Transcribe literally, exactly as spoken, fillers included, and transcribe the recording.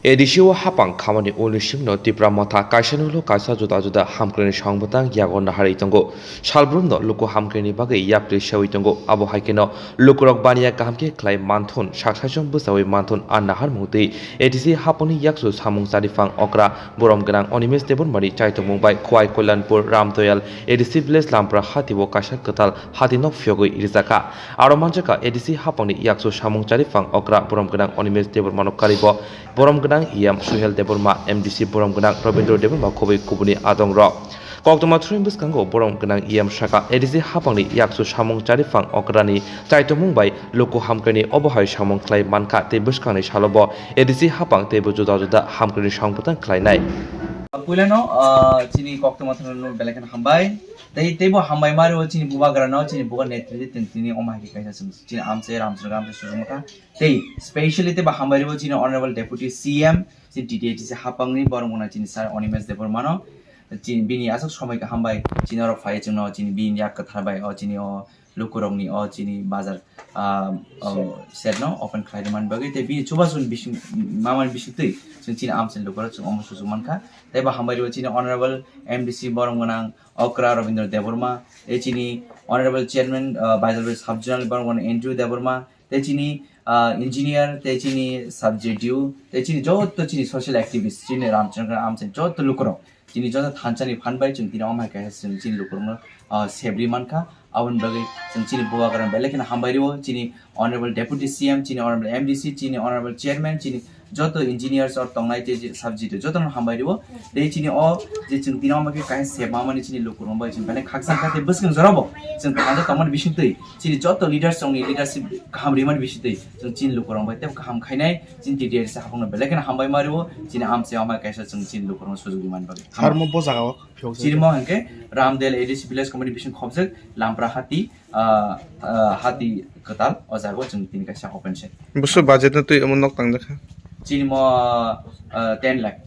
A D C o hapang khamani ulni simno Tipra Motha kaisa ni ulo kaisa juda juda hamkrai ni samung bwtang yago naharwi tongo. Salbrumno luku hamkrai ni bagwi yapri sewi tongo. Abo hai kheno lukurok baniya kaham khe khlai manthun, sak saichung bwchaui manthun a naharmung twi A D C hapangni yaksu samung chariphang okra borom gwnang Animesh Debbarmani chaitokmung bai Khowai Kalyanpur Ramdoyal A D C village Lampra hati o kaisa kwtal hati nok phiyogwi rijak kha. Aro manjakha A D C hapangni yaksu samung chariphang okra borom gwnang Animesh Debbarmano karibo borom gwnang E M Suhel Debbarma, M D C borom gwnang Robindra Debbarma khobwi kubuni adongrok. Koktwma throini bwskango borom gwnang E M saka A D C hapangni yaksu samung chariphang okrani chaitokmung bai luku hamkrai ni obo hai samung khlai mankha tei bwskangni salobo A D C hapang teibo juda juda hamkrai ni samung bwtang khlainai. Puilano, ah, chini koktwma throno belai kheno hambai. Tei, teibo hambai mario chini bubagrano, chini bubagra netritwi tini omo hai khe kaisa chwng chini amchai Ramchandra amchai sujukmantha. Tei specially teibo hambai rio chini Honorable Deputy C M, chini T T A D C hapangni borom gwnang chini Sir Animesh Debbarmano. Chini bini aswk somoi kaham bai chini oro phai chwngno chini bini yak kwthar bai o chini o lukurokni o chini bazar, ah, o shed no open khlai rwmani bagwi tei bini chubachu ni bising mamani bisingtwi chwng chini amchaini lukurok chwng omo suchuk mankha. Teibo hambai rio chini Honorable M D C borom gwnang okra Robindra Debbarma, tei chini Honorable Chairman, ah, Baijalbari Sub Zonal borom gwnang Andrew Debbarma, tei chini, ah, engineer, tei chini sub D O, tei chini joto chini social activist, chini Ramchandra amchaini joto lukurok, chini joto thansa ni phan bai chwng tini omo hai kaisa chwng chini lukurokno, ah, sebri mankha. Aboni bagwi chwng chini bubagrano belai kheno hambai rio, chini Honorable Deputy C M, chini Honorable M D C, chini Honorable Chairman, chini joto engineers or tongnai tei je sub D O jotono hambai rio. Tei chini o je chwng tini omo khe kaisa sebmamani chini lukurok bai chwng belai khakchang kha tei bwskang jorabo chwng thansa tongmani bisingtwi chini joto leaders rokni leadership kaham rimani bisingtwi chwng chini lukurok bai tei kaham khainai chini T T A D C hapangno belai kheno hambai ma rio chini amchai omo kaisa chwng chini lukurokno sujuk rimani bagwi. Harmo bo jaga o phiyok chini mo hwnkhe Ramdel A D C village committee bising khobjak Lampra hati, ah, ah, hati kwtal o jaga o chwng tini kaisa open shed. Busu budget no twi omo nok tangjakha. Chini mo, ah, ten lakh.